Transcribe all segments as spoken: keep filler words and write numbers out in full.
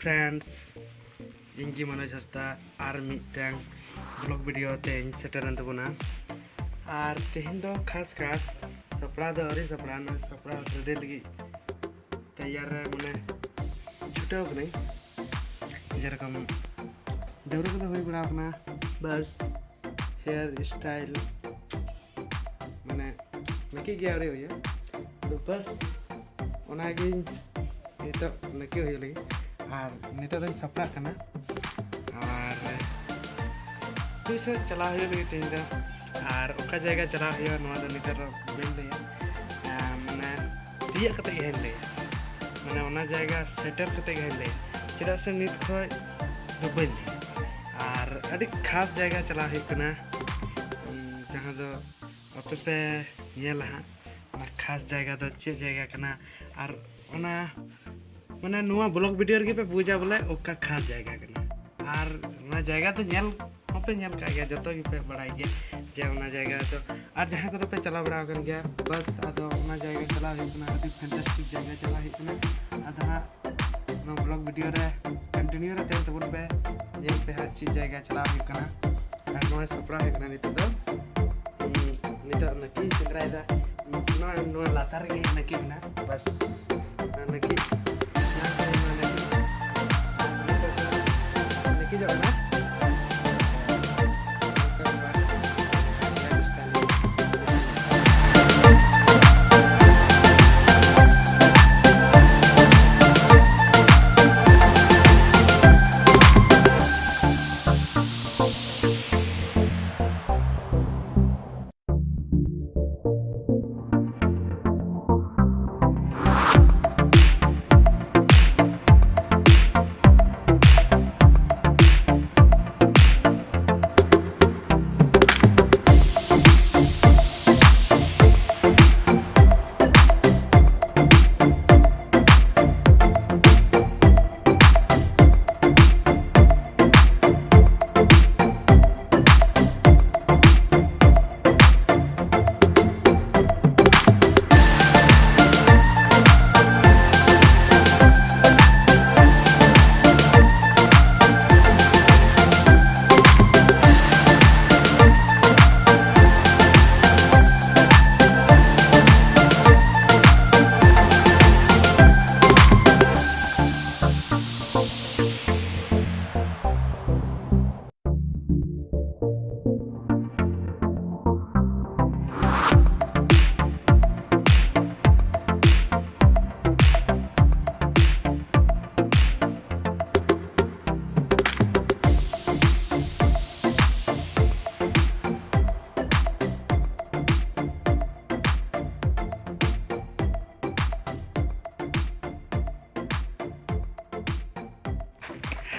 friends, ᱤᱧ ᱜᱮ ᱢᱚᱱᱳᱡᱽ ᱦᱟᱸᱥᱫᱟ ᱟᱨ ᱢᱤᱫᱴᱟᱝ vlog video ᱛᱮᱧ ᱥᱮᱴᱮᱨᱮᱱ ᱛᱟᱵᱚᱱᱟ᱾ ᱟᱨ ᱛᱮᱦᱮᱧ ᱫᱚ ᱠᱷᱟᱥ ᱠᱟᱨ ᱥᱟᱯᱲᱟᱣ ᱫᱚ ᱟᱹᱣᱨᱤ ᱥᱟᱯᱲᱟᱣ, ᱱᱚᱣᱟ ᱥᱟᱯᱲᱟᱣ ready ᱞᱟᱹᱜᱤᱫ ᱛᱮᱭᱟᱨ ᱨᱮ ᱢᱟᱱᱮ ᱪᱷᱩᱴᱟᱹᱣ ᱠᱟᱹᱱᱟᱹᱧ᱾ ᱡᱮᱨᱚᱠᱚᱢ ᱰᱟᱹᱵᱽᱨᱟᱹ ᱠᱚᱫᱚ ᱦᱩᱭ ᱵᱟᱲᱟ ᱟᱠᱟᱱᱟ, ᱵᱟᱥ hair style ᱢᱟᱱᱮ ᱱᱟᱹᱠᱤᱡ ᱜᱮ ᱟᱹᱣᱨᱤ ᱦᱩᱭᱩᱜᱼᱟ᱾ ᱟᱫᱚ ᱵᱟᱥ ᱚᱱᱟᱜᱤᱧ ᱱᱤᱛᱚᱜ ᱱᱟᱹᱠᱤᱡ ᱦᱩᱭᱩᱜ ᱞᱟᱹᱜᱤᱫ᱾ ᱟᱨ ᱱᱤᱛᱚᱜ ᱫᱚᱧ ᱥᱟᱯᱲᱟᱜ ᱠᱟᱱᱟ᱾ ᱟᱨ ᱛᱤᱥ ᱦᱚᱸ ᱪᱟᱞᱟᱣ ᱦᱩᱭᱩᱜ ᱞᱟᱹᱜᱤᱫ ᱛᱮᱦᱮᱧ ᱫᱚ᱾ ᱟᱨ ᱚᱠᱟ ᱡᱟᱭᱜᱟ ᱪᱟᱞᱟᱣ ᱦᱩᱭᱩᱜᱼᱟ, ᱱᱚᱣᱟ ᱫᱚ ᱱᱤᱛᱚᱜ ᱫᱚ ᱵᱟᱹᱧ ᱞᱟᱹᱭᱟ᱾ ᱟᱨ ᱢᱟᱱᱮ ᱛᱤᱭᱟᱹᱜ ᱠᱟᱛᱮ ᱜᱮ ᱦᱟᱸᱜ ᱞᱟᱹᱭᱟ, ᱢᱟᱱᱮ ᱚᱱᱟ ᱡᱟᱭᱜᱟ ᱥᱮᱴᱮᱨ ᱠᱟᱛᱮ ᱜᱮ ᱦᱟᱸᱜ ᱞᱟᱹᱭᱟ, ᱪᱮᱫᱟᱜ ᱥᱮ ᱱᱤᱛ ᱠᱷᱚᱱ ᱫᱚ ᱵᱟᱹᱧ ᱞᱟᱹᱭᱟ᱾ ᱟᱨ ᱟᱹᱰᱤ ᱠᱷᱟᱥ ᱡᱟᱭᱜᱟ ᱪᱟᱞᱟᱣ ᱦᱩᱭᱩᱜ ᱠᱟᱱᱟ, ᱩᱸ, ᱡᱟᱦᱟᱸ ᱫᱚ ᱟᱯᱮ ᱯᱮ ᱧᱮᱞᱟ ᱦᱟᱸᱜ᱾ ᱚᱱᱟ ᱠᱷᱟᱥ ᱡᱟᱭᱜᱟ ᱫᱚ ᱪᱮᱫ ᱡᱟᱭᱜᱟ ᱠᱟᱱᱟ, ᱟᱨ ᱚᱱᱟ ᱢᱟᱱᱮ ᱱᱚᱣᱟ vlog video ᱨᱮᱜᱮ ᱯᱮ ᱵᱩᱡᱟ ᱵᱚᱞᱮ ᱚᱠᱟ ᱠᱷᱟᱥ ᱡᱟᱭᱜᱟ ᱠᱟᱱᱟ᱾ ᱟᱨ ᱚᱱᱟ ᱡᱟᱭᱜᱟ ᱫᱚ ᱧᱮᱞ ᱦᱚᱸᱯᱮ ᱧᱮᱞ ᱠᱟᱜ ᱜᱮᱭᱟ, ᱡᱚᱛᱚ ᱜᱮᱯᱮ ᱵᱟᱲᱟᱭ ᱜᱮᱭᱟ ᱡᱮ ᱚᱱᱟ ᱡᱟᱭᱜᱟ ᱫᱚ, ᱟᱨ ᱡᱟᱦᱟᱸᱭ ᱠᱚᱫᱚ ᱯᱮ ᱪᱟᱞᱟᱣ ᱵᱟᱲᱟ ᱟᱠᱟᱱ ᱜᱮᱭᱟ, ᱵᱟᱥ ᱟᱫᱚ ᱚᱱᱟ ᱡᱟᱭᱜᱟ ᱪᱟᱞᱟᱣ ᱦᱩᱭᱩᱜ ᱠᱟᱱᱟ, ᱟᱹᱰᱤ fantastic ᱡᱟᱭᱜᱟ ᱪᱟᱞᱟᱣ ᱦᱩᱭᱩᱜ ᱠᱟᱱᱟ᱾ ᱟᱫᱚ ᱦᱟᱸᱜ ᱱᱚᱣᱟ vlog video ᱨᱮ continue ᱨᱮ ᱛᱟᱦᱮᱱ ᱛᱟᱵᱚᱱ ᱯᱮ, ᱧᱮᱞ ᱯᱮ ᱦᱟᱸᱜ ᱪᱮᱫ ᱡᱟᱭᱜᱟ ᱪᱟᱞᱟᱣ ᱦᱩᱭᱩᱜ ᱠᱟᱱᱟ᱾ ᱟᱨ ᱱᱚᱜᱼᱚᱭ ᱥᱟᱯᱲᱟᱣ ᱦᱩᱭᱩᱜ ᱠᱟᱱᱟ ᱱᱤᱛᱚᱜ ᱫᱚ᱾ ᱦᱩᱸ, ᱱᱤᱛᱚᱜ ᱱᱟᱹᱠᱤᱡ ᱥᱮᱸᱫᱽᱨᱟᱭᱮᱫᱟ᱾ ᱱᱚᱣᱟ, ᱱᱚᱣᱟ ᱞᱟᱛᱟᱨ ᱨᱮᱜᱮ ᱱᱟᱹᱠᱤᱡ ᱢᱮᱱᱟᱜᱼᱟ᱾ ᱵᱟᱥ, ᱱᱚᱣᱟ ᱱᱟᱹᱠᱤᱡ, ᱱᱚᱣᱟ ᱱᱟᱹᱠᱤᱡ, ᱱᱟᱹᱠᱤᱡᱚᱜ ᱠᱟᱱᱟ᱾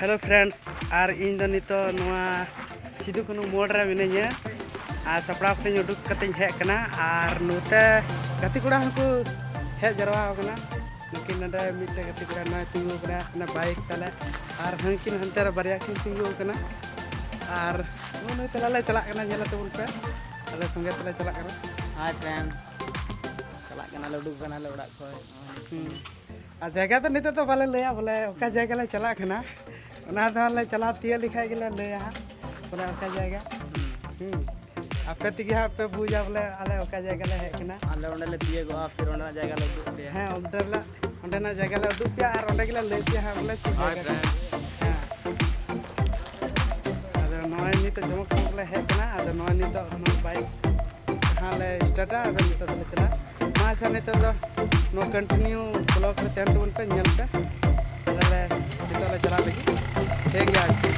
Hello friends, ᱟᱨ ᱤᱧ ᱫᱚ ᱱᱤᱛᱚᱜ ᱱᱚᱣᱟ ᱥᱤᱫᱩ ᱠᱟᱹᱱᱦᱩ ᱢᱳᱲ ᱨᱮ ᱢᱤᱱᱟᱹᱧᱟ᱾ ᱟᱨ ᱥᱟᱯᱲᱟᱣ ᱠᱟᱛᱮᱧ ᱩᱰᱩᱠ ᱠᱟᱛᱮᱧ ᱦᱮᱡ ᱟᱠᱟᱱᱟ᱾ ᱟᱨ ᱱᱚᱛᱮ ᱜᱟᱛᱮ ᱠᱚᱲᱟ ᱦᱚᱸᱠᱚ ᱦᱮᱡ ᱡᱟᱨᱣᱟ ᱟᱠᱟᱱᱟ᱾ ᱱᱩᱠᱤᱱ ᱱᱚᱰᱮ ᱢᱤᱫᱴᱮᱡ ᱜᱟᱛᱮ ᱠᱚᱲᱟ ᱱᱚᱜᱼᱚᱭ ᱛᱤᱸᱜᱩ ᱟᱠᱟᱱᱟ, ᱚᱱᱟ ᱵᱟᱭᱤᱠ ᱛᱟᱞᱮ᱾ ᱟᱨ ᱦᱟᱹᱱᱠᱤᱱ ᱦᱟᱱᱛᱮ ᱨᱮ ᱵᱟᱨᱭᱟ ᱠᱤᱱ ᱛᱤᱸᱜᱩ ᱟᱠᱟᱱᱟ᱾ ᱟᱨ ᱱᱩᱭ ᱱᱩᱭ ᱛᱟᱞᱟ ᱞᱮ ᱪᱟᱞᱟᱜ ᱠᱟᱱᱟ, ᱧᱮᱞ ᱛᱟᱵᱚᱱ ᱯᱮ᱾ ᱟᱞᱮ ᱥᱚᱸᱜᱮ ᱛᱮᱞᱮ ᱪᱟᱞᱟᱜ ᱠᱟᱱᱟ᱾ Hi friend, ᱪᱟᱞᱟᱜ ᱠᱟᱱᱟᱞᱮ, ᱩᱰᱩᱠ ᱠᱟᱱᱟᱞᱮ ᱚᱲᱟᱜ ᱠᱷᱚᱱ᱾ ᱦᱩᱸ᱾ ᱟᱨ ᱡᱟᱭᱜᱟ ᱫᱚ ᱱᱤᱛᱚᱜ ᱫᱚ ᱵᱟᱞᱮ ᱞᱟᱹᱭᱟ, ᱵᱚᱞᱮ ᱚᱠᱟ ᱡᱟᱭᱜᱟ ᱞᱮ ᱪᱟᱞᱟᱜ ᱠᱟᱱᱟ, ᱚᱱᱟ ᱫᱚ ᱦᱟᱸᱜ ᱞᱮ ᱪᱟᱞᱟᱣ ᱛᱤᱭᱳᱜ ᱞᱮᱠᱷᱟᱡ ᱜᱮᱞᱮ ᱞᱟᱹᱭᱟ ᱦᱟᱸᱜ, ᱵᱚᱞᱮ ᱚᱠᱟ ᱡᱟᱭᱜᱟ᱾ ᱦᱩᱸ᱾ ᱟᱯᱮ ᱛᱮᱜᱮ ᱦᱟᱸᱜ ᱯᱮ ᱵᱩᱡᱟ ᱵᱚᱞᱮ ᱟᱞᱮ ᱚᱠᱟ ᱡᱟᱭᱜᱟ ᱞᱮ ᱦᱮᱡ ᱠᱟᱱᱟ᱾ ᱟᱞᱮ ᱚᱸᱰᱮ ᱞᱮ ᱛᱤᱭᱳᱜᱚᱜᱼᱟ, ᱯᱷᱤᱨ ᱚᱸᱰᱮᱱᱟᱜ ᱡᱟᱭᱜᱟ ᱞᱮ ᱩᱫᱩᱜ ᱟᱯᱮᱭᱟ᱾ ᱦᱮᱸ, ᱚᱸᱰᱮ ᱞᱮ, ᱚᱸᱰᱮᱱᱟᱜ ᱡᱟᱭᱜᱟ ᱞᱮ ᱩᱫᱩᱜ ᱯᱮᱭᱟ ᱟᱨ ᱚᱸᱰᱮ ᱜᱮᱞᱮ ᱞᱟᱹᱭ ᱯᱮᱭᱟ ᱦᱟᱸᱜ ᱵᱚᱞᱮ ᱪᱮᱫ ᱦᱳᱭ, ᱡᱟᱭᱜᱟ ᱠᱟᱱᱟ᱾ ᱦᱮᱸ᱾ ᱟᱫᱚ ᱱᱚᱜᱼᱚᱭ ᱱᱤᱛᱚᱜ ᱡᱚᱢᱚᱠ ᱥᱚᱢᱚᱠ ᱞᱮ ᱦᱮᱡ ᱠᱟᱱᱟ, ᱟᱫᱚ ᱱᱚᱜᱼᱚᱭ ᱱᱤᱛᱚᱜ ᱱᱚᱣᱟ ᱵᱟᱭᱤᱠ ᱦᱟᱸᱜ ᱞᱮ ᱥᱴᱟᱨᱴᱟ, ᱟᱫᱚ ᱱᱤᱛᱚᱜ ᱫᱚᱞᱮ ᱪᱟᱞᱟᱜᱼᱟ᱾ ᱢᱟ ᱟᱪᱪᱷᱟ, ᱱᱤᱛᱚᱜ ᱫᱚ ᱱᱚᱣᱟ ᱠᱚᱱᱴᱤᱱᱤᱭᱩ ᱵᱞᱚᱜ ᱨᱮ ᱛᱟᱦᱮᱱ ᱛᱟᱵᱚᱱ ᱯᱮ, ᱧᱮᱞ ᱯᱮ᱾ ᱟᱞᱮ ᱞᱮ ᱱᱤᱛᱚᱜ ᱞᱮ ᱪᱟᱞᱟᱜ ᱞᱟᱹᱜᱤᱫ᱾ ᱴᱷᱤᱠ ᱜᱮᱭᱟ, ᱟᱪᱪᱷᱟ᱾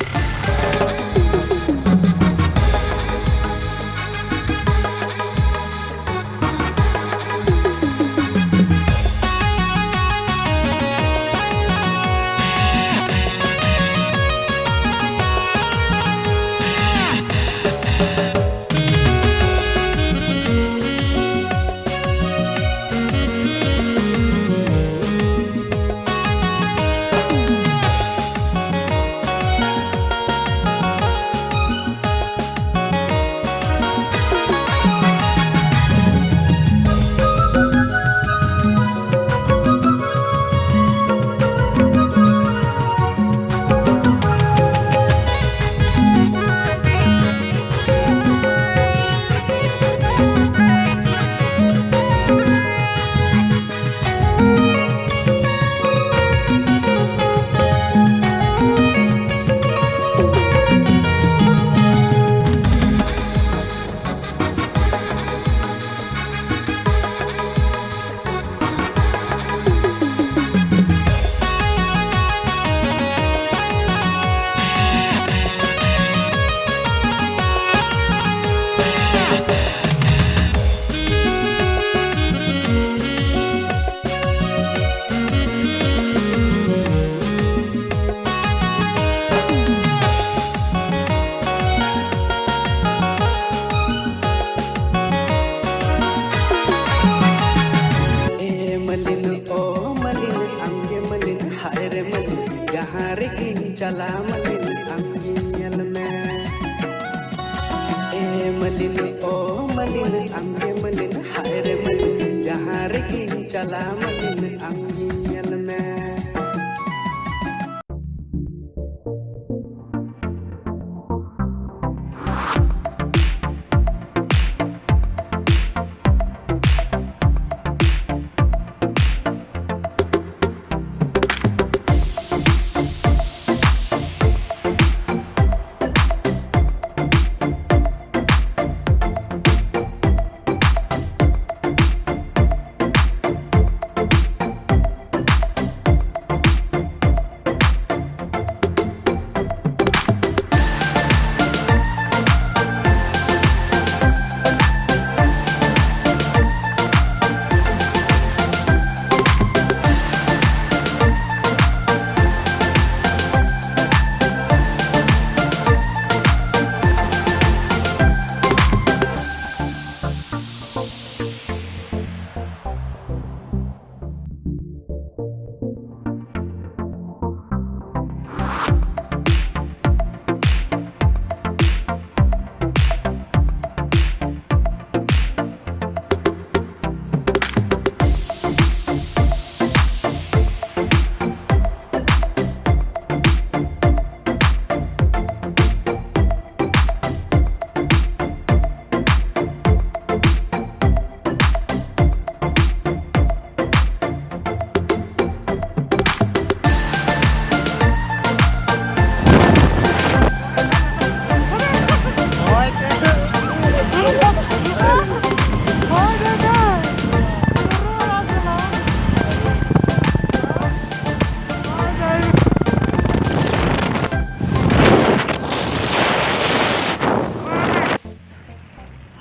ᱢᱟᱹᱞᱤᱱ, ᱚ ᱢᱟᱹᱞᱤᱱ, ᱟᱢᱜᱮ ᱢᱟᱹᱞᱤᱱ, ᱦᱟᱭ ᱨᱮ ᱢᱟᱹᱞᱤᱱ, ᱡᱟᱦᱟᱸ ᱨᱮᱜᱮᱧ ᱪᱟᱞᱟᱜ ᱢᱟᱹᱞᱤᱱ, ᱟᱢᱜᱮ ᱧᱮᱞ ᱢᱮ᱾ ᱮ ᱢᱟᱹᱞᱤᱱ, ᱚ ᱢᱟᱹᱞᱤᱱ, ᱟᱢᱜᱮ ᱢᱟᱹᱞᱤᱱ, ᱦᱟᱭ ᱨᱮ ᱢᱟᱹᱞᱤᱱ, ᱡᱟᱦᱟᱸ ᱨᱮᱜᱮᱧ ᱪᱟᱞᱟᱜ ᱢᱟᱹᱞᱤᱱ, ᱟᱢᱜᱮ ᱧᱮᱞ ᱢᱮ᱾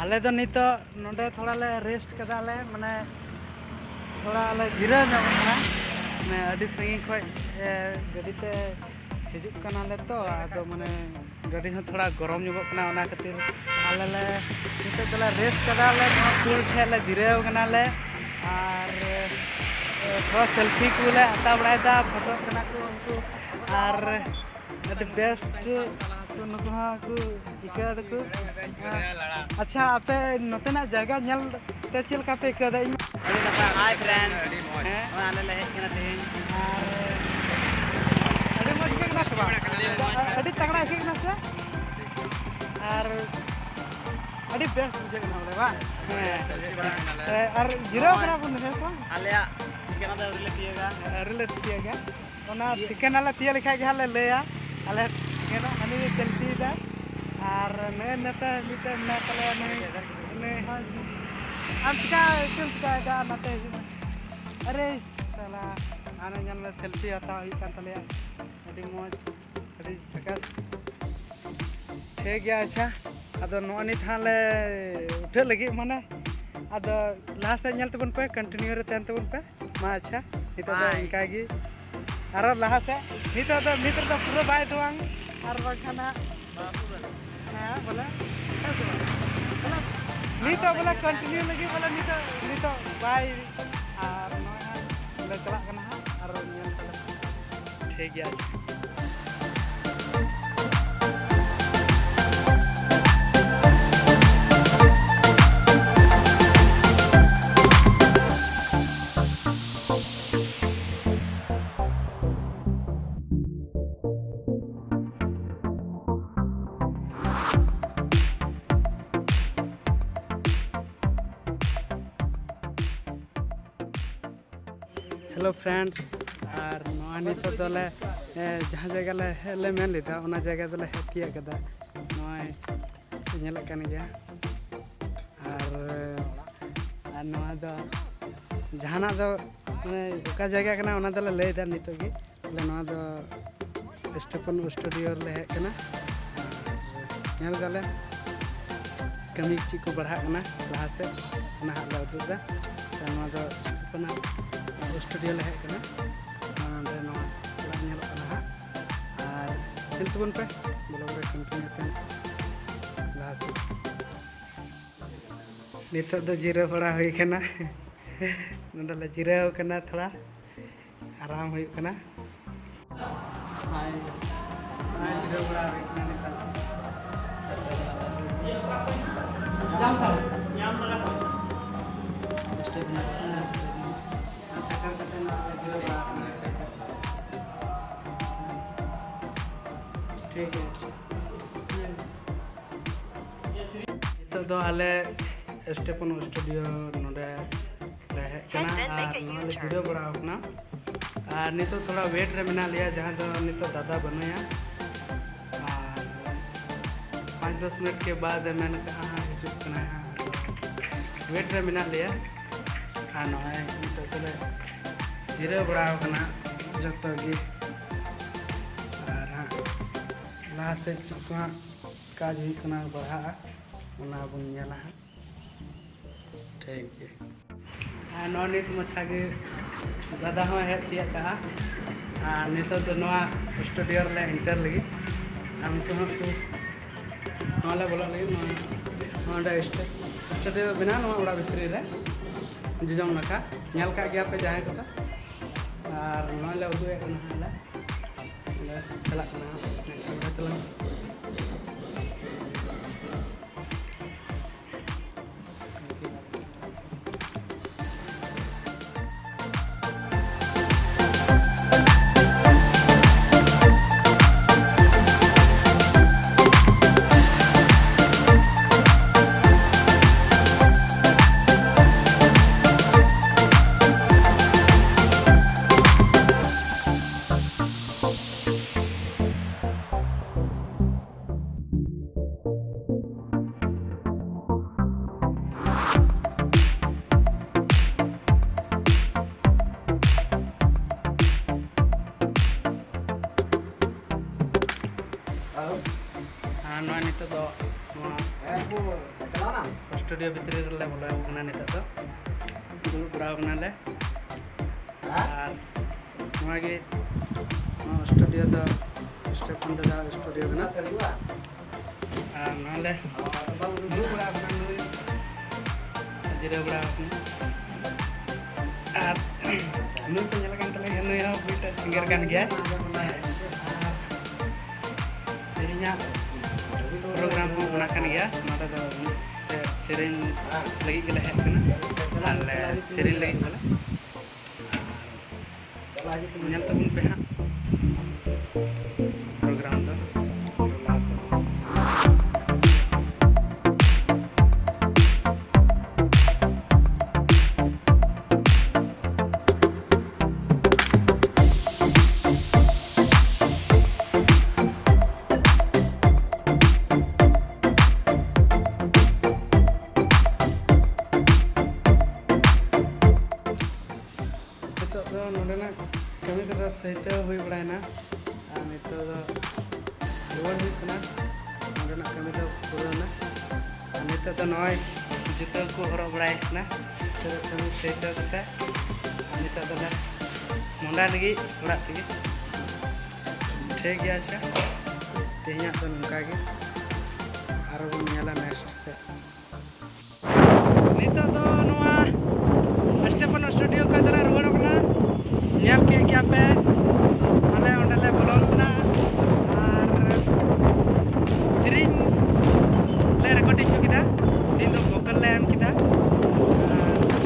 ᱟᱞᱮ ᱫᱚ ᱱᱤᱛᱚᱜ ᱱᱚᱰᱮ ᱛᱷᱚᱲᱟ ᱞᱮ ᱨᱮᱥᱴ ᱠᱟᱫᱟ ᱞᱮ, ᱢᱟᱱᱮ ᱛᱷᱚᱲᱟ ᱞᱮ ᱡᱤᱨᱟᱹᱣ ᱧᱚᱜ ᱠᱟᱱᱟ᱾ ᱢᱟᱱᱮ ᱟᱹᱰᱤ ᱥᱟᱺᱜᱤᱧ ᱠᱷᱚᱡ, ᱮ, ᱜᱟᱹᱰᱤ ᱛᱮ ᱦᱤᱡᱩᱜ ᱠᱟᱱᱟᱞᱮ ᱛᱚ, ᱟᱫᱚ ᱢᱟᱱᱮ ᱜᱟᱹᱰᱤ ᱦᱚᱸ ᱛᱷᱚᱲᱟ ᱜᱚᱨᱚᱢ ᱧᱚᱜᱚᱜ ᱠᱟᱱᱟ, ᱚᱱᱟ ᱠᱷᱟᱹᱛᱤᱨ ᱟᱞᱮ ᱞᱮ ᱱᱤᱛᱚᱜ ᱫᱚᱞᱮ ᱨᱮᱥᱴ ᱠᱟᱫᱟ ᱞᱮ, ᱱᱚᱣᱟ ᱯᱩᱞ ᱴᱷᱮᱡ ᱞᱮ ᱡᱤᱨᱟᱹᱣ ᱠᱟᱱᱟ ᱞᱮ᱾ ᱟᱨ ᱛᱷᱚᱲᱟ ᱥᱮᱞᱯᱷᱤ ᱠᱚᱞᱮ ᱦᱟᱛᱟᱣ ᱵᱟᱲᱟᱭᱮᱫᱟ, ᱯᱷᱳᱴᱳᱜ ᱠᱟᱱᱟ ᱠᱚ ᱩᱱᱠᱩ᱾ ᱟᱨ ᱟᱹᱰᱤ ᱵᱮᱥᱴ ᱱᱩᱠᱩ ᱦᱚᱸ ᱠᱚ ᱟᱹᱭᱠᱟᱹᱣ ᱫᱟᱠᱚ᱾ ᱟᱪᱪᱷᱟ, ᱟᱯᱮ ᱱᱚᱛᱮᱱᱟᱜ ᱡᱟᱭᱜᱟ ᱧᱮᱞ ᱛᱮ ᱪᱮᱫ ᱞᱮᱠᱟ ᱯᱮ ᱟᱹᱭᱠᱟᱹᱣ ᱮᱫᱟ? ᱤᱧ ᱟᱹᱰᱤ ᱱᱟᱯᱟᱭ᱾ ᱦᱟᱭ ᱯᱷᱨᱮᱱᱰ᱾ ᱦᱮᱸ? ᱱᱚᱜᱼᱚᱭ ᱟᱞᱮ ᱞᱮ ᱦᱮᱡ ᱠᱟᱱᱟ ᱛᱮᱦᱮᱧ᱾ ᱟᱨ ᱟᱹᱰᱤ ᱢᱚᱡᱽ ᱟᱹᱭᱠᱟᱹᱜ ᱠᱟᱱᱟ ᱥᱮ ᱵᱟᱝ? ᱟᱹᱰᱤ ᱢᱚᱡᱽ᱾ ᱟᱹᱰᱤ ᱛᱟᱜᱲᱟ ᱟᱹᱭᱠᱟᱹᱜ ᱠᱟᱱᱟ ᱥᱮ? ᱟᱨ ᱟᱹᱰᱤ ᱵᱮᱥ ᱵᱩᱡᱷᱟᱹᱜ ᱠᱟᱱᱟ ᱵᱚᱞᱮ, ᱵᱟᱝ? ᱦᱮᱸ᱾ ᱟᱨ ᱡᱤᱨᱟᱹᱣ ᱠᱟᱱᱟ ᱵᱚᱱ, ᱦᱮᱸ ᱥᱮ ᱵᱟᱝ? ᱟᱞᱮᱭᱟᱜ ᱴᱷᱤᱠᱟᱹᱱᱟ ᱫᱚ ᱟᱹᱣᱨᱤ ᱞᱮ ᱛᱤᱭᱟᱹᱜᱟ᱾ ᱟᱹᱣᱨᱤ ᱞᱮ ᱛᱤᱭᱟᱹᱜᱟ᱾ ᱚᱱᱟ ᱴᱷᱤᱠᱟᱹᱱᱟ ᱞᱮ ᱛᱤᱭᱟᱹᱜ ᱞᱮᱠᱷᱟᱡ ᱜᱮ ᱦᱟᱸᱜ ᱞᱮ ᱞᱟᱹᱭᱟ᱾ ᱟᱞᱮ ᱴᱷᱤᱠᱟᱹᱱᱟ ᱦᱟᱹᱱᱤ ᱜᱮ ᱥᱮᱞᱯᱷᱤᱭᱮᱫᱟ᱾ ᱟᱨ ᱱᱮᱜᱼᱮ ᱱᱮᱛᱮ ᱢᱤᱫᱴᱮᱱ ᱢᱮᱱᱟᱭ ᱛᱟᱞᱮᱭᱟ, ᱱᱩᱭ, ᱱᱩᱭ ᱦᱚᱸ᱾ ᱟᱢ ᱪᱤᱠᱟ, ᱪᱮᱫ ᱮᱢ ᱪᱤᱠᱟᱭᱮᱫᱟ? ᱱᱟᱛᱮ ᱦᱤᱡᱩᱜ ᱢᱮ᱾ ᱟᱨᱮ ᱥᱟᱞᱟ, ᱦᱟᱱᱮ ᱧᱮᱞ ᱢᱮ, ᱥᱮᱞᱯᱷᱤ ᱦᱟᱛᱟᱣ ᱦᱩᱭᱩᱜ ᱠᱟᱱ ᱛᱟᱞᱮᱭᱟ᱾ ᱟᱹᱰᱤ ᱢᱚᱡᱽ, ᱟᱹᱰᱤ ᱡᱷᱟᱠᱟᱥ᱾ ᱴᱷᱤᱠ ᱜᱮᱭᱟ, ᱟᱪᱪᱷᱟ᱾ ᱟᱫᱚ ᱱᱚᱜᱼᱚ ᱱᱤᱛ ᱦᱟᱸᱜ ᱞᱮ ᱩᱴᱷᱟᱹᱜ ᱞᱟᱹᱜᱤᱫ, ᱢᱟᱱᱮ, ᱟᱫᱚ ᱞᱟᱦᱟ ᱥᱮᱫ ᱧᱮᱞ ᱛᱟᱵᱚᱱ ᱯᱮ, ᱠᱚᱱᱴᱤᱱᱤᱭᱩ ᱨᱮ ᱛᱟᱦᱮᱱ ᱛᱟᱵᱚᱱ ᱯᱮ᱾ ᱢᱟ, ᱟᱪᱪᱷᱟ, ᱱᱤᱛᱚᱜ ᱫᱚ ᱵᱟᱭ᱾ ᱤᱱᱠᱟ ᱜᱮ᱾ ᱟᱨᱚ ᱞᱟᱦᱟ ᱥᱮᱫ, ᱱᱤᱛᱚᱜ ᱫᱚ, ᱱᱤᱛ ᱨᱮᱫᱚ ᱯᱩᱨᱟᱹ ᱵᱟᱭ ᱫᱚᱣᱟᱝ, ᱟᱨ ᱵᱟᱝᱠᱷᱟᱱ ᱦᱟᱸᱜ, ᱦᱮᱸ, ᱵᱚᱞᱮ, ᱦᱮᱸ ᱥᱮ ᱵᱟᱝ? ᱵᱚᱞᱮ, ᱱᱤᱛᱚᱜ ᱵᱚᱞᱮ ᱠᱚᱱᱴᱤᱱᱤᱭᱩ ᱞᱟᱹᱜᱤᱫ ᱵᱚᱞᱮ ᱱᱤᱛᱚᱜ, ᱱᱤᱛᱚᱜ ᱵᱟᱭ, ᱟᱨ ᱱᱚᱜᱼᱚᱭ ᱦᱟᱸᱜ ᱞᱮ ᱪᱟᱞᱟᱜ ᱠᱟᱱᱟ ᱦᱟᱸᱜ, ᱟᱨᱚ ᱧᱮᱞ ᱛᱟᱞᱮ᱾ ᱴᱷᱤᱠ ᱜᱮᱭᱟ, ᱟᱪᱪᱷᱟ᱾ Hello friends, ᱟᱨ ᱱᱚᱣᱟ ᱱᱤᱛᱚᱜ ᱫᱚᱞᱮ, ᱮ, ᱡᱟᱦᱟᱸ ᱡᱟᱭᱜᱟ ᱞᱮ ᱦᱮᱡ ᱞᱮ ᱢᱮᱱ ᱞᱮᱫᱟ, ᱚᱱᱟ ᱡᱟᱭᱜᱟ ᱫᱚᱞᱮ ᱦᱮᱡ ᱛᱤᱭᱟᱹᱜ ᱠᱟᱫᱟ᱾ ᱱᱚᱜᱼᱚᱭ ᱧᱮᱞᱚᱜ ᱠᱟᱱ ᱜᱮᱭᱟ᱾ ᱟᱨ, ᱟᱨ ᱱᱚᱣᱟ ᱫᱚ ᱡᱟᱦᱟᱱᱟᱜ ᱫᱚ, ᱢᱟᱱᱮ, ᱚᱠᱟ ᱡᱟᱭᱜᱟ ᱠᱟᱱᱟ, ᱚᱱᱟ ᱫᱚᱞᱮ ᱞᱟᱹᱭᱫᱟ ᱱᱤᱛᱚᱜ ᱜᱮ᱾ ᱵᱚᱞᱮ, ᱱᱚᱣᱟ ᱫᱚ ᱥᱴᱮᱯᱚᱱ ᱥᱴᱩᱰᱤᱭᱳ ᱨᱮᱞᱮ ᱦᱮᱡ ᱠᱟᱱᱟ᱾ ᱧᱮᱞ ᱫᱟᱞᱮ ᱠᱟᱹᱢᱤ ᱪᱮᱫ ᱠᱚ ᱵᱟᱲᱦᱟᱜ ᱠᱟᱱᱟ ᱞᱟᱦᱟ ᱥᱮᱫ, ᱚᱱᱟ ᱦᱟᱸᱜ ᱞᱮ ᱩᱫᱩᱜ ᱮᱫᱟ᱾ ᱛᱚ, ᱱᱚᱣᱟ ᱫᱚ ᱥᱴᱮᱯᱚᱱ ᱥᱴᱩᱰᱤᱭᱳ ᱞᱮ ᱦᱮᱡ ᱠᱟᱱᱟ᱾ ᱱᱚᱰᱮ ᱱᱚᱣᱟ ᱚᱲᱟᱜ ᱧᱮᱞᱚᱜ ᱠᱟᱱᱟ ᱦᱟᱸᱜ, ᱟᱨ ᱧᱮᱞ ᱛᱟᱵᱚᱱ ᱯᱮ, ᱵᱞᱚᱜ ᱨᱮ ᱠᱚᱱᱴᱤᱱᱤᱭᱩ ᱛᱟᱦᱮᱱ ᱯᱮ ᱞᱟᱦᱟ ᱥᱮᱫ᱾ ᱱᱤᱛᱚᱜ ᱫᱚ ᱡᱤᱨᱟᱹᱣ ᱵᱟᱲᱟ ᱦᱩᱭ ᱠᱟᱱᱟ᱾ ᱱᱚᱰᱮ ᱞᱮ ᱡᱤᱨᱟᱹᱣ ᱠᱟᱱᱟ, ᱛᱷᱚᱲᱟ ᱟᱨᱟᱢ ᱦᱩᱭᱩᱜ ᱠᱟᱱᱟ᱾ ᱦᱳᱭ, ᱱᱚᱜᱼᱚᱭ ᱡᱤᱨᱟᱹᱣ ᱵᱟᱲᱟ ᱦᱩᱭ ᱠᱟᱱᱟ ᱱᱤᱛᱚᱜ᱾ ᱥᱮᱴᱮᱨ ᱮᱱᱟ᱾ ᱧᱟᱢ ᱠᱟᱫᱟ᱾ ᱧᱟᱢ ᱠᱟᱫᱟ ᱠᱚ᱾ ᱥᱮᱴᱮᱨ ᱮᱱᱟ᱾ ᱥᱮᱴᱮᱨ ᱠᱟᱛᱮ ᱱᱚᱜᱼᱚᱭ ᱡᱤᱨᱟᱹᱣ ᱵᱟᱲᱟ ᱠᱟᱱᱟ᱾ ᱴᱷᱤᱠ ᱜᱮᱭᱟ᱾ ᱱᱤᱛᱚᱜ ᱫᱚ ᱟᱞᱮ ᱥᱴᱮᱯᱷᱟᱱ ᱥᱴᱩᱰᱤᱭᱳ ᱱᱚᱰᱮ ᱞᱮ ᱦᱮᱡ ᱠᱟᱱᱟ ᱟᱨ ᱱᱚᱰᱮ ᱞᱮ ᱡᱤᱨᱟᱹᱣ ᱵᱟᱲᱟ ᱟᱠᱟᱱᱟ᱾ ᱟᱨ ᱱᱤᱛᱚᱜ ᱛᱷᱚᱲᱟ ᱣᱮᱴ ᱨᱮ ᱢᱮᱱᱟᱜ ᱞᱮᱭᱟ, ᱡᱟᱦᱟᱸ ᱫᱚ ᱱᱤᱛᱚᱜ ᱫᱟᱫᱟ ᱵᱟᱹᱱᱩᱭᱟ᱾ ᱟᱨ ᱯᱟᱸᱪ ᱫᱚᱥ ᱢᱤᱱᱤᱴ ᱠᱮ ᱵᱟᱫ ᱮ ᱢᱮᱱ ᱠᱟᱜᱼᱟ ᱦᱟᱸᱜ ᱦᱤᱡᱩᱜ ᱠᱟᱱᱟᱭ ᱦᱟᱸᱜ᱾ ᱟᱫᱚ ᱣᱮᱴ ᱨᱮ ᱢᱮᱱᱟᱜ ᱞᱮᱭᱟ᱾ ᱟᱨ ᱱᱚᱜᱼᱚᱭ ᱱᱤᱛᱚᱜ ᱫᱚᱞᱮ ᱡᱤᱨᱟᱹᱣ ᱵᱟᱲᱟ ᱟᱠᱟᱱᱟ ᱡᱚᱛᱚ ᱜᱮ᱾ ᱟᱨ ᱦᱟᱸᱜ ᱞᱟᱦᱟ ᱥᱮᱫ ᱪᱮᱫ ᱠᱚ ᱦᱟᱸᱜ ᱠᱟᱡᱽ ᱦᱩᱭᱩᱜ ᱠᱟᱱᱟ, ᱵᱟᱲᱦᱟᱜᱼᱟ, ᱚᱱᱟ ᱵᱚᱱ ᱧᱮᱞᱟ ᱦᱟᱸᱜ᱾ ᱴᱷᱤᱠ ᱜᱮᱭᱟ᱾ ᱟᱨ ᱱᱚᱜᱼᱚᱭ ᱱᱤᱛ ᱢᱟᱪᱷᱟ ᱜᱮ ᱫᱟᱫᱟ ᱦᱚᱸ ᱦᱮᱡ ᱛᱤᱭᱟᱹᱜ ᱠᱟᱜᱼᱟ᱾ ᱟᱨ ᱱᱤᱛᱚᱜ ᱫᱚ ᱱᱚᱣᱟ ᱥᱴᱩᱰᱤᱭᱳ ᱨᱮᱞᱮ ᱮᱱᱴᱟᱨ ᱞᱟᱹᱜᱤᱫ᱾ ᱟᱨ ᱱᱤᱛᱚᱜ ᱦᱚᱸ ᱠᱚ ᱱᱚᱣᱟ ᱞᱮ ᱵᱚᱞᱚᱜ ᱞᱟᱹᱜᱤᱫ᱾ ᱱᱚᱣᱟ ᱱᱚᱰᱮ ᱥᱴᱩ-, ᱥᱴᱩᱰᱤᱭᱳ ᱢᱮᱱᱟᱜᱼᱟ ᱱᱚᱣᱟ ᱚᱲᱟᱜ ᱵᱷᱤᱛᱨᱤ ᱨᱮ, ᱡᱚᱡᱚᱢ ᱱᱟᱠᱷᱟ᱾ ᱧᱮᱞ ᱠᱟᱜ ᱜᱮᱭᱟ ᱯᱮ ᱡᱟᱦᱟᱸᱭ ᱠᱚᱫᱚ᱾ ᱟᱨ ᱱᱚᱣᱟ ᱞᱮ ᱩᱫᱩᱜ ᱮᱫ ᱠᱟᱱᱟ ᱦᱟᱸᱜ ᱞᱮ᱾ ᱚᱸᱰᱮ ᱪᱟᱞᱟᱜ ᱠᱟᱱᱟ ᱦᱟᱸᱜ᱾ ᱚᱸᱰᱮ ᱪᱟᱞᱟᱜ᱾ ᱟᱨ ᱱᱚᱣᱟ ᱱᱤᱛᱚᱜ ᱫᱚ ᱱᱚᱣᱟ ᱥᱴᱩᱰᱤᱭᱳ ᱵᱷᱤᱛᱨᱤ ᱨᱮᱞᱮ ᱵᱚᱞᱚ ᱠᱟᱱᱟ᱾ ᱱᱤᱛᱚᱜ ᱫᱚ ᱫᱩᱲᱩᱵ ᱵᱟᱲᱟ ᱠᱟᱱᱟᱞᱮ᱾ ᱟᱨ ᱱᱚᱣᱟ ᱜᱮ ᱱᱚᱣᱟ ᱥᱴᱩᱰᱤᱭᱳ ᱫᱚ ᱥᱴᱮᱯᱷᱟᱱ ᱫᱟᱫᱟ ᱥᱴᱩᱰᱤᱭᱳ ᱠᱟᱱᱟ᱾ ᱟᱨ ᱱᱚᱣᱟ ᱞᱮ ᱫᱩᱲᱩᱵ ᱵᱟᱲᱟ ᱠᱟᱱᱟ, ᱱᱩᱭ ᱡᱤᱨᱟᱹᱣ ᱵᱟᱲᱟ ᱠᱟᱱᱟ᱾ ᱟᱨ ᱱᱩᱭ ᱠᱚ ᱧᱮᱞ ᱠᱟᱱ ᱛᱟᱞᱮ ᱜᱮᱭᱟ, ᱱᱩᱭ ᱦᱚᱸ ᱢᱤᱫᱴᱮᱡ ᱥᱤᱝᱜᱟᱨ ᱠᱟᱱ ᱜᱮᱭᱟ᱾ ᱛᱮᱦᱮᱧᱟᱜ ᱯᱨᱳᱜᱨᱟᱢ ᱦᱚᱸ ᱚᱱᱟ ᱠᱟᱱ ᱜᱮᱭᱟ᱾ ᱱᱚᱰᱮ ᱫᱚ ᱢᱤᱫᱴᱮᱡ ᱥᱮᱨᱮᱧ ᱞᱟᱹᱜᱤᱫ ᱜᱮᱞᱮ ᱦᱮᱡ ᱠᱟᱱᱟ, ᱟᱨ ᱞᱮ ᱥᱮᱨᱮᱧ ᱞᱟᱹᱜᱤᱫ ᱵᱚᱞᱮ᱾ ᱧᱮᱞ ᱛᱟᱵᱚᱱ ᱯᱮ ᱦᱟᱸᱜ ᱯᱨᱳᱜᱨᱟᱢ ᱫᱚ ᱞᱟᱦᱟ ᱥᱮᱫ᱾ ᱱᱤᱛᱚᱜ ᱫᱚ ᱱᱚᱰᱮᱱᱟᱜ ᱠᱟᱹᱢᱤ ᱠᱚᱫᱚ ᱥᱟᱹᱭᱛᱟᱹ ᱦᱩᱭ ᱵᱟᱲᱟᱭᱮᱱᱟ, ᱟᱨ ᱱᱤᱛᱚᱜ ᱫᱚ ᱨᱩᱣᱟᱹᱲ ᱦᱩᱭᱩᱜ ᱠᱟᱱᱟ᱾ ᱱᱚᱰᱮᱱᱟᱜ ᱠᱟᱹᱢᱤ ᱫᱚ ᱯᱩᱨᱟᱹᱣᱱᱟ, ᱟᱨ ᱱᱤᱛᱚᱜ ᱫᱚ ᱱᱚᱜᱼᱚᱭ ᱡᱩᱛᱟᱹ ᱠᱚ ᱦᱚᱨᱚᱜ ᱵᱟᱲᱟᱭ ᱠᱟᱱᱟ᱾ ᱱᱤᱛᱚᱜ ᱫᱚ ᱠᱟᱹᱢᱤ ᱥᱟᱹᱭᱛᱟᱹ ᱠᱟᱛᱮ, ᱟᱨ ᱱᱤᱛᱚᱜ ᱫᱚᱞᱮ ᱢᱚᱦᱰᱟ ᱞᱟᱹᱜᱤᱫ ᱚᱲᱟᱜ ᱛᱮᱜᱮ᱾ ᱴᱷᱤᱠ ᱜᱮᱭᱟ, ᱟᱪᱪᱷᱟ, ᱛᱮᱦᱮᱧᱟᱜ ᱫᱚ ᱱᱚᱝᱠᱟ ᱜᱮ, ᱟᱨᱚ ᱵᱚᱱ ᱧᱮᱞᱟ ᱱᱮᱠᱥᱴ ᱥᱮᱫ᱾ ᱱᱤᱛᱚᱜ ᱫᱚ ᱱᱚᱣᱟ ᱥᱴᱮᱯᱷᱟᱱ ᱥᱴᱩᱰᱤᱭᱳ ᱠᱷᱚᱱ ᱫᱚᱞᱮ ᱨᱩᱣᱟᱹᱲᱚᱜ ᱠᱟᱱᱟ᱾ ᱧᱮᱞ ᱠᱮᱫ ᱜᱮᱭᱟ ᱯᱮ, ᱟᱞᱮ ᱚᱸᱰᱮ ᱞᱮ ᱵᱚᱞᱚᱱ ᱠᱟᱱᱟ ᱟᱨ ᱥᱮᱨᱮᱧ ᱞᱮ ᱨᱮᱠᱚᱨᱰᱤᱝ ᱦᱚᱪᱚ ᱠᱮᱫᱟ᱾ ᱛᱮᱦᱮᱧ ᱫᱚ ᱵᱷᱳᱠᱟᱞ ᱞᱮ ᱮᱢ ᱠᱮᱫᱟ᱾ ᱟᱨ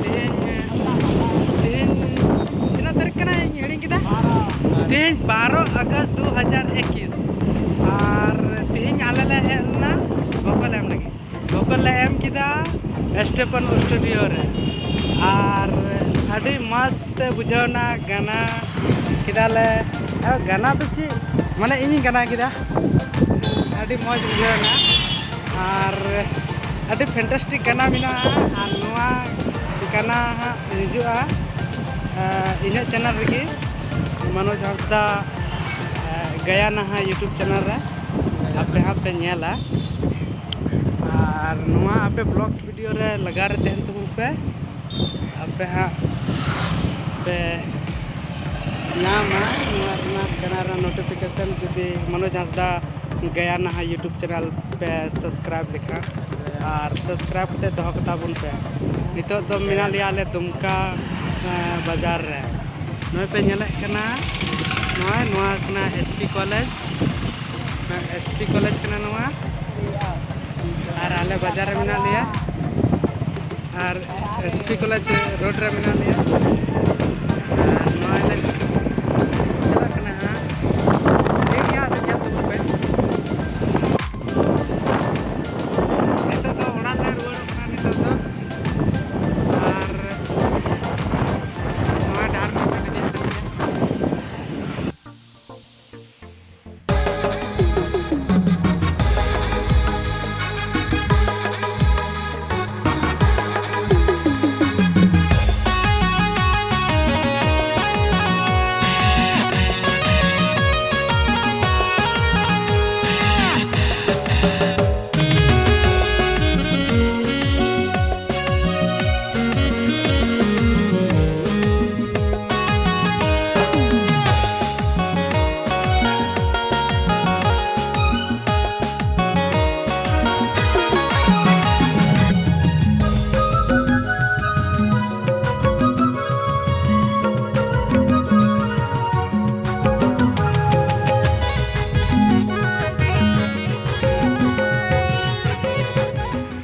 ᱛᱮᱦᱮᱧ, ᱛᱮᱦᱮᱧ ᱛᱤᱱᱟᱹᱜ ᱛᱟᱹᱨᱤᱠᱷ ᱠᱟᱱᱟ? ᱤᱧ ᱦᱤᱲᱤᱧ ᱠᱮᱫᱟ᱾ ᱛᱮᱦᱮᱧ ᱵᱟᱨᱚ ᱟᱜᱚᱥᱴ ᱫᱩ ᱦᱟᱡᱟᱨ ᱮᱠᱤᱥ, ᱟᱨ ᱛᱮᱦᱮᱧ ᱟᱞᱮ ᱞᱮ ᱦᱮᱡ ᱞᱮᱱᱟ ᱵᱷᱳᱠᱟᱞ ᱮᱢ ᱞᱟᱹᱜᱤᱫ᱾ ᱵᱷᱳᱠᱟᱞ ᱞᱮ ᱮᱢ ᱠᱮᱫᱟ ᱥᱴᱮᱯᱷᱟᱱ ᱥᱴᱩᱰᱤᱭᱳ ᱨᱮ, ᱟᱨ ᱟᱹᱰᱤ ᱢᱚᱡᱽ ᱛᱮ ᱵᱩᱡᱷᱟᱹᱣ ᱮᱱᱟ᱾ ᱜᱟᱱᱟ ᱠᱮᱫᱟᱞᱮ, ᱟᱨ ᱜᱟᱱᱟ ᱫᱚ ᱪᱮᱫ, ᱢᱟᱱᱮ ᱤᱧᱤᱧ ᱜᱟᱱᱟ ᱠᱮᱫᱟ, ᱟᱹᱰᱤ ᱢᱚᱡᱽ ᱵᱩᱡᱷᱟᱹᱣ ᱮᱱᱟ᱾ ᱟᱨ ᱟᱹᱰᱤ ᱯᱷᱮᱱᱴᱟᱥᱴᱤᱠ ᱜᱟᱱᱟ ᱢᱮᱱᱟᱜᱼᱟ, ᱟᱨ ᱱᱚᱣᱟ ᱜᱟᱱᱟ ᱦᱟᱸᱜ ᱦᱤᱡᱩᱜᱼᱟ, ᱟᱸ, ᱤᱧᱟᱹᱜ ᱪᱮᱱᱮᱞ ᱨᱮᱜᱮ, ᱢᱚᱱᱳᱡᱽ ᱦᱟᱸᱥᱫᱟ, ᱟᱸ, ᱜᱟᱭᱟᱱᱟ ᱦᱟᱸᱜ YouTube ᱪᱮᱱᱮᱞ ᱨᱮ ᱟᱯᱮ ᱦᱟᱸᱜ ᱯᱮ ᱧᱮᱞᱟ᱾ ᱟᱨ ᱱᱚᱣᱟ ᱟᱯᱮ ᱵᱞᱚᱜᱥ ᱵᱷᱤᱰᱤᱭᱳ ᱨᱮ ᱞᱟᱜᱟᱣ ᱨᱮ ᱛᱟᱦᱮᱱ ᱛᱟᱵᱚᱱ ᱯᱮ, ᱟᱯᱮ ᱦᱟᱸᱜ ᱯᱮ ᱧᱟᱢᱟ ᱱᱚᱣᱟ ᱨᱮᱱᱟᱜ ᱜᱟᱱᱟ ᱨᱮᱱᱟᱜ ᱱᱳᱴᱤᱯᱷᱤᱠᱮᱥᱚᱱ, ᱡᱩᱫᱤ ᱢᱚᱱᱳᱡᱽ ᱦᱟᱸᱥᱫᱟ ᱜᱟᱭᱟᱱᱟ ᱦᱟᱸᱜ YouTube ᱪᱮᱱᱮᱞ ᱯᱮ ᱥᱟᱵᱥᱠᱨᱟᱭᱤᱵᱽ ᱞᱮᱠᱷᱟᱱ, ᱟᱨ ᱥᱟᱵᱥᱠᱨᱟᱭᱤᱵᱽ ᱠᱟᱛᱮ ᱫᱚᱦᱚ ᱠᱟᱛᱟ ᱵᱚᱱ ᱯᱮ᱾ ᱱᱤᱛᱚᱜ ᱫᱚ ᱢᱮᱱᱟᱜ ᱞᱮᱭᱟ ᱟᱞᱮ ᱫᱩᱢᱠᱟ ᱵᱟᱡᱟᱨ ᱨᱮ ᱱᱚᱜᱼᱚᱭ ᱯᱮ ᱧᱮᱞᱮᱫ ᱠᱟᱱᱟ, ᱱᱚᱜᱼᱚᱭ ᱱᱚᱣᱟ ᱠᱟᱱᱟ S P college, S P college ᱠᱟᱱᱟ ᱱᱚᱣᱟ᱾ ᱟᱨ ᱟᱞᱮ ᱵᱟᱡᱟᱨ ᱨᱮ ᱢᱮᱱᱟᱜ ᱞᱮᱭᱟ, ᱟᱨ S P college road ᱨᱮ ᱢᱮᱱᱟᱜ ᱞᱮᱭᱟ᱾ ᱟᱨ ᱱᱚᱜᱼᱚᱭ ᱞᱮ ᱪᱟᱞᱟᱜ ᱠᱟᱱᱟ ᱦᱟᱸᱜ᱾ ᱴᱷᱤᱠ ᱜᱮᱭᱟ, ᱟᱫᱚ ᱧᱮᱞ ᱛᱟᱵᱚᱱ ᱯᱮ᱾ ᱱᱤᱛᱚᱜ ᱫᱚ ᱚᱲᱟᱜ ᱞᱮ ᱨᱩᱣᱟᱹᱲᱚᱜ ᱠᱟᱱᱟ ᱱᱤᱛᱚᱜ ᱫᱚ᱾ ᱟᱨ ᱱᱚᱣᱟ ᱰᱟᱦᱟᱨ ᱠᱚ ᱧᱮᱞ ᱤᱫᱤᱭᱮᱫ ᱠᱟᱱ ᱜᱮᱭᱟ᱾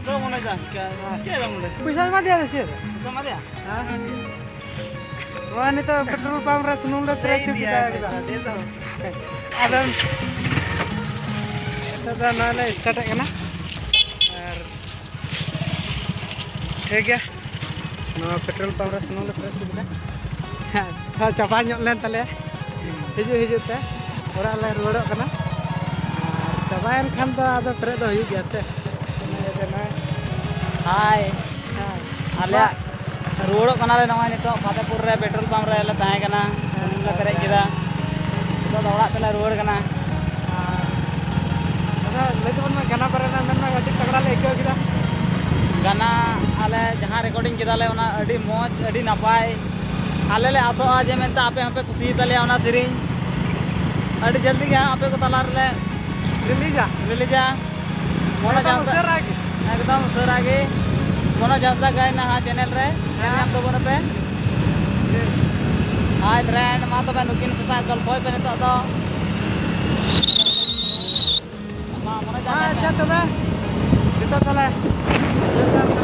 ᱫᱚ ᱢᱚᱱᱮ ᱡᱟ, ᱪᱮᱫ ᱮᱢ ᱞᱟᱹᱭ? ᱯᱚᱭᱥᱟ ᱮᱢᱟ ᱫᱮᱭᱟ ᱥᱮ ᱪᱮᱫ? ᱯᱚᱭᱥᱟ ᱮᱢᱟ ᱫᱮᱭᱟ? ᱦᱮᱸ᱾ ᱱᱚᱣᱟ ᱱᱤᱛᱚᱜ petrol pump ᱨᱮ ᱥᱩᱱᱩᱢ ᱞᱮ ᱯᱮᱨᱮᱡ ᱦᱚᱪᱚ ᱠᱮᱫᱟ ᱮᱠᱫᱚᱢ᱾ ᱟᱫᱚ ᱱᱤᱛᱚᱜ ᱫᱚ ᱱᱚᱣᱟ ᱞᱮ startᱮᱫ ᱠᱟᱱᱟ᱾ ᱟᱨ ᱴᱷᱤᱠ ᱜᱮᱭᱟ, ᱱᱚᱣᱟ petrol pump ᱨᱮ ᱥᱩᱱᱩᱢ ᱞᱮ ᱯᱮᱨᱮᱡ ᱦᱚᱪᱚ ᱠᱮᱫᱟ᱾ ᱦᱮᱸ, ᱛᱷᱚᱲᱟ ᱪᱟᱵᱟ ᱧᱚᱜ ᱞᱮᱱ ᱛᱟᱞᱮᱭᱟ ᱦᱤᱡᱩᱜ ᱦᱤᱡᱩᱜ ᱛᱮ᱾ ᱚᱲᱟᱜ ᱞᱮ ᱨᱩᱣᱟᱹᱲᱚᱜ ᱠᱟᱱᱟ᱾ ᱟᱨ ᱪᱟᱵᱟᱭᱮᱱ ᱠᱷᱟᱱ ᱫᱚ ᱟᱫᱚ ᱯᱮᱨᱮᱡ ᱫᱚ ᱦᱩᱭᱩᱜ ᱜᱮᱭᱟ ᱥᱮ᱾ ᱤᱱᱟᱹ ᱤᱭᱟᱹᱛᱮ ᱱᱚᱜᱼᱚᱭ ᱦᱟᱭ᱾ ᱦᱮᱸ᱾ ᱟᱞᱮᱭᱟᱜ ᱨᱩᱣᱟᱹᱲᱚᱜ ᱠᱟᱱᱟᱞᱮ ᱱᱚᱜᱼᱚᱭ ᱱᱤᱛᱚᱜ ᱯᱷᱟᱛᱮᱯᱩᱨ ᱨᱮ petrol pump ᱨᱮᱞᱮ ᱛᱟᱦᱮᱸ ᱠᱟᱱᱟ, ᱥᱩᱱᱩᱢ ᱞᱮ ᱯᱮᱨᱮᱡ ᱠᱮᱫᱟ᱾ ᱱᱤᱛᱚᱜ ᱫᱚ ᱚᱲᱟᱜ ᱛᱮᱞᱮ ᱨᱩᱣᱟᱹᱲ ᱠᱟᱱᱟ᱾ ᱟᱨ ᱟᱪᱪᱷᱟ, ᱞᱟᱹᱭ ᱛᱟᱵᱚᱱ ᱢᱮ, ᱜᱟᱱᱟ ᱵᱟᱨᱮ ᱨᱮ ᱢᱮᱱ ᱢᱮ, ᱟᱹᱰᱤ ᱛᱟᱜᱲᱟ ᱞᱮ ᱟᱹᱭᱠᱟᱹᱣ ᱠᱮᱫᱟ᱾ ᱜᱟᱱᱟ ᱟᱞᱮ ᱡᱟᱦᱟᱸ recording ᱠᱮᱫᱟᱞᱮ, ᱚᱱᱟ ᱟᱹᱰᱤ ᱢᱚᱡᱽ, ᱟᱹᱰᱤ ᱱᱟᱯᱟᱭ᱾ ᱟᱞᱮ ᱞᱮ ᱟᱥᱚᱜᱼᱟ ᱡᱮ ᱢᱮᱱᱛᱮ ᱟᱯᱮ ᱦᱚᱸᱯᱮ ᱠᱩᱥᱤᱭᱟᱛᱟᱞᱮᱭᱟ ᱚᱱᱟ ᱥᱮᱨᱮᱧ᱾ ᱟᱹᱰᱤ ᱡᱚᱞᱫᱤ ᱜᱮ ᱦᱟᱸᱜ ᱟᱯᱮ ᱠᱚ ᱛᱟᱞᱟ ᱨᱮᱞᱮ ᱨᱤᱞᱤᱡᱟ᱾ ᱨᱤᱞᱤᱡᱟ᱾ ᱢᱚᱱᱳᱡᱽ ᱮᱠᱫᱚᱢ ᱦᱟᱸᱥᱫᱟ᱾ ᱩᱥᱟᱹᱨᱟ ᱜᱮ᱾ ᱮᱠᱫᱚᱢ ᱩᱥᱟᱹᱨᱟ ᱜᱮ᱾ ᱢᱚᱱᱳᱡᱽ ᱦᱟᱸᱥᱫᱟ ᱜᱟᱭᱱᱟ ᱦᱟᱸᱜ channel ᱨᱮ ᱧᱮᱞ ᱦᱮᱸ᱾ ᱧᱟᱢ ᱛᱟᱵᱚᱱᱟᱯᱮ᱾ ᱦᱟᱭ ᱯᱷᱨᱮᱱᱰ, ᱢᱟ ᱛᱚᱵᱮ ᱱᱩᱠᱤᱱ ᱥᱟᱛᱮ ᱜᱚᱞᱯᱷᱚᱭ ᱯᱮ ᱱᱤᱛᱚᱜ ᱫᱚ᱾ ᱟᱪᱪᱷᱟ, ᱛᱚᱵᱮ ᱱᱤᱛᱚᱜ ᱛᱟᱦᱞᱮ ᱪᱮᱫ ᱞᱮᱠᱟ